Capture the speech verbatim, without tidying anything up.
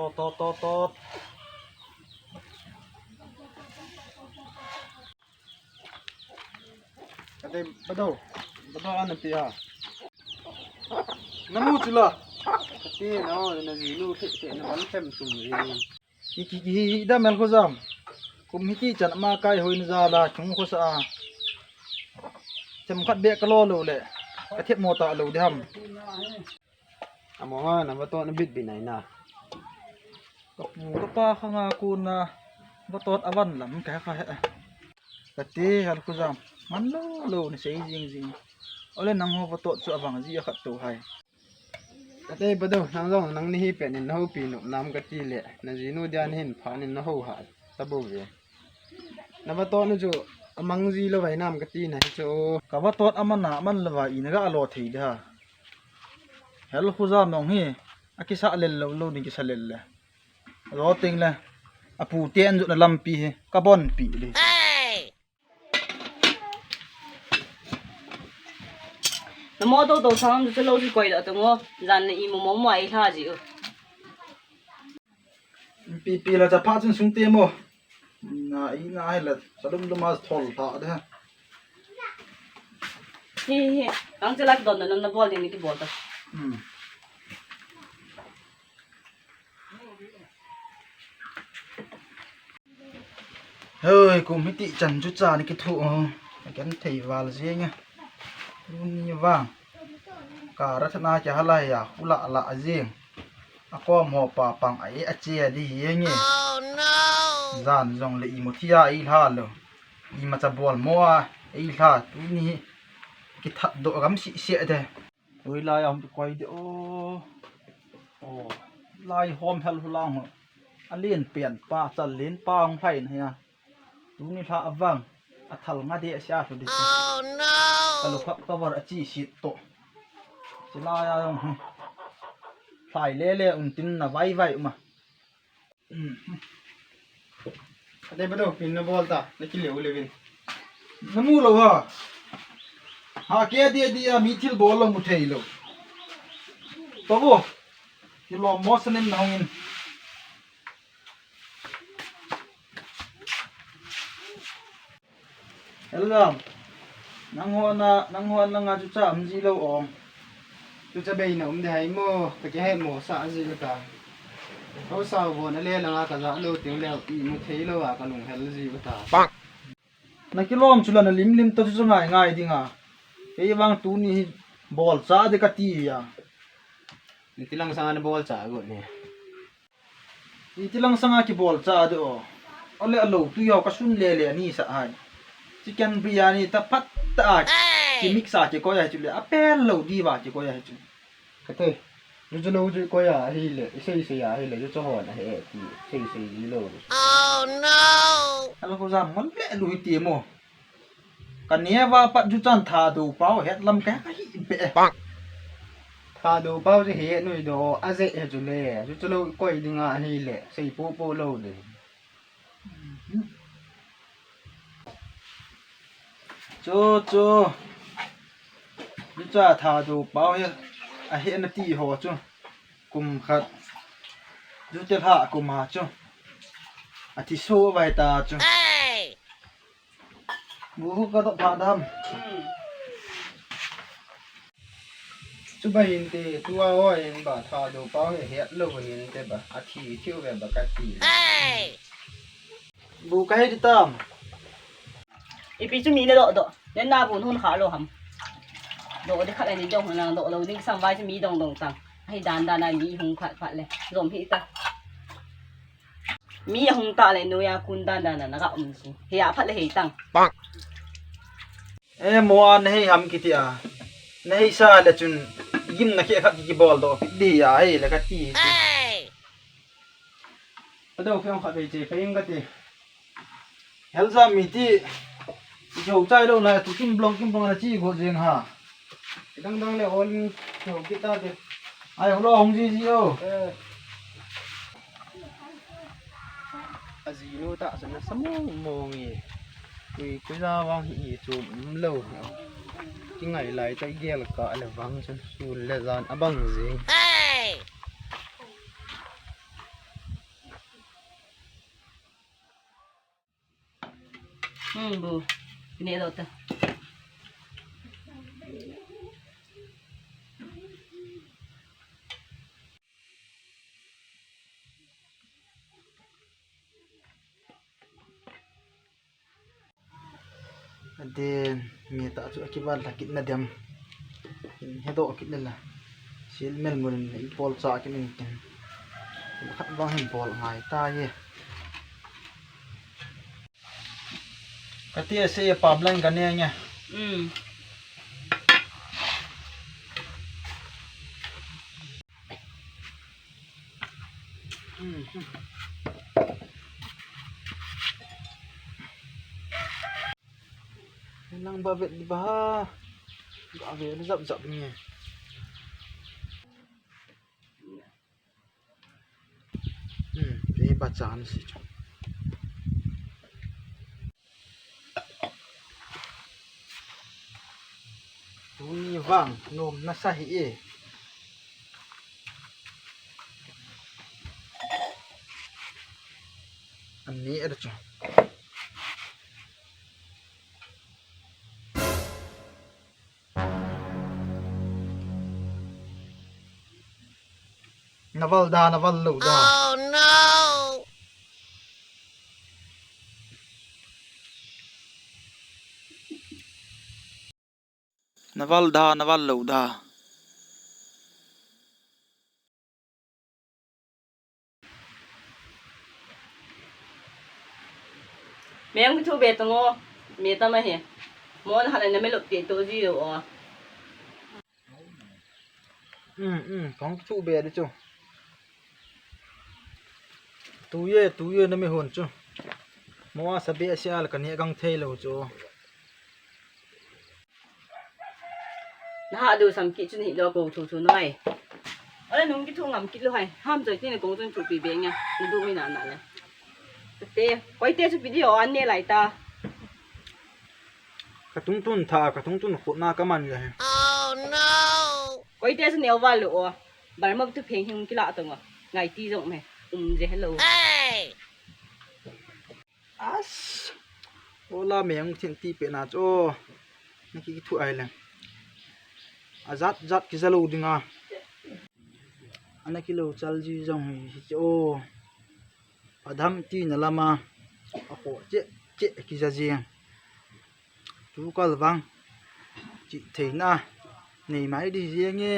Tot, tot, tot, tot. Kati, Bado. Bado, ana pi a. Namu chula. Kati, na, najinu, the, the, na ban them sum ri. Ki, ki, ki, hi, hi, da Melkhojam. Kum hiti chan ama kai hoi na ja la, chung khosa a. Themkhat beh kalo lou le. Ka thep mo ta lou de ham. Amo ha, na vatot na bit bit nai na. Ka pu ka pa khanga kona vatot avan lam ka kha he. Kati Melkhojam. Man lou lou ni sei jing jing. Ole nangho vatot chu avang ji a khat to hai. Kati Bado, nang jong nang ni hi pen in na houpi nom nam kati le. Najinu dia nahin pha nin na hou ha. Tabou ve. Na vatot nu chu amang ji lou vai nam kati na hi chu. Ka vatot aman a, aman lou vai i na ga lo thei de ha. Melkhojam nong hi, akisa lel lou lou ni kisa lel le. Lo ting le, apu te an ju na lampi hi, ka bon pi le. Na mo to to sang chu lo si koi da to ngo, jan le i mo mo mo ai hla ji u. Pi pi la cha pha chun sung te mo. Na i na ai la, cha lum lum a thol tha de ha. Hi hi, ang cha lak don na na bol ding ni ki bol ta. Hmm. Hoi, kum hiti chan chu cha ni kithu o. Ka ken thei val jeng e. Tuni vang. Ka ra thana kya halai ya, hula la jeng. A kom ho pa pang a e a che di hi nge. Jan jong le i mo thia i hla lo. I ma cha bol mo a i hla tuni kithat do gam si se de. Ui lai a hom koi de o. O. Lai hom hel hulang ho. A len pen pa, chal len pa hong hlai na ya. Tuni hla avang. A thal nga de a sia hlu de. Oh no. Ka lu khap ka var a chi sit to. Chi lai a hong. Hlai le le un tin na vai vai uma. Ade Bado, pin na bol ta, na ki leu leu in. Na mu lo ha. Ha ke dia dia mi thil bol lo mu thei lo. To bo. Ki lo mo sanin na hong in. Hello. Nang ho na, nang ho na nga chu cha am ji lo ong. Chu cha bei na um de hai mo, ka ke hai mo sa ji ka ta. Ho sa vo na le la nga ka ja lo ting le i mu thei lo a ka lung hel ji ka ta. Na kilom chu la na lim lim to chu ngai ngai ding a. Kei vang tuni hi bol cha de ka ti ya. Ni tilang sa na bol cha go ni. Iti lang sanga kibol cha de o. Ole a lo tu yo ka sun le le ani sa hai. Chicken biryani ta phat ta a. Ki mix a ki koi a chu le a pel lo di ba ki koi a chu. Kate. Ju ju lo ju koi a hi le, i sei sei a hi le, ju cho hon a he ti, sei sei di lo. Oh no. Alo ko jam mon le lu hi ti mo. Ka neva pat ju chan Thadou pau het lam ka ka hi be. Thadou pau je he nui do a je he chu le. Ju chu lo koi ding a hi le. Sei po po lo de. Chu chu. Ju cha Thadou pau he a he na ti ho chu. Kum khat. Ju te lha kum ha chu. A ti so vai ta chu. Bu hu ka to pha dam. Hmm. Chu ba hin te, tu a o hin ba Thadou pau he het lo hin te ba. A thi thiu ve ba ka ti. Hey! Bu ka he di tam. Ipi chu mi na do do. Nen na bu hun kha lo ham. Do de khat ani dong na do lo ding sam vai chu mi dong dong tang. Hai dan dan a mi hung khat khat le. Zom hi ta. Mi a hung ta le, noiya kun dan dan a na ka um si. Hei a phat le hei tang. Bang. E mo a na hei ham kiti a. Na hei sa le chun gim na khe khat ki bol do kit di a hei le ka ti. Hey! A do khe ong khat vei che phei ing ka ti. Hel jam mi ti. I jo chai lo na tu kim blong kim blong na chi go jeng ha. I dang dang le ol jo kita te. Ai ho lo hong ji ji o. Eh. A ji nu ta sa na sa mong mong i. Ui, ku ja vang hi i chu um lo. Ki ngai lai ta i gel ka le vang chun su le jan a bang jing. Hey! Hmm, bu. Kine do ta. Aden, mi ta chu akival la kit na dem. Hin hedo kit le la. Sil mel mul in pol cha kit in kin. Khat vang hin pol ngai ta ye. Kati ase pam lang ka ne nge. Hmm. Nang ba vet di ba? Ba vet zap zap nge. Hmm, ni ba chan si chu. Tuni vang nom nasa hi e. Ani er chu. Na val da, na val lou da. Oh no! Na val da, na val lou da. Meng thu be tong o, me ta ma he. Mo na hala na me lop te to ji o. Um, um, kong thu be de chu. Tu ye, tu ye na me hon chu. Mo a sa be se al ka ne gang thei lou chu. Na ha do sam kit chun hi lo ko thu thu nai. Ala nung ki thu ngam kit lo hai. Ham choi tin kong chun thu pi be nga. Na du mi na na le. Te, koi te chu video an ne lai ta. Ka tung tun tha, ka tung tun khut na ka man le. Oh no. Koi te chu neo va lo o. Bar ma tu pheng hing ki la tong o. Ngai ti jong me. Um je hello. Hey. As. Ola meng thin ti pe na chu. Na ki thu ai le. A zat zat ki za lo ding a. Ana ki lo chal ji jong hi hi chu. A dam ti na lama. A kho che che ki za ji. Tu kal vang. Chi thei na. Nei mai di ji nge.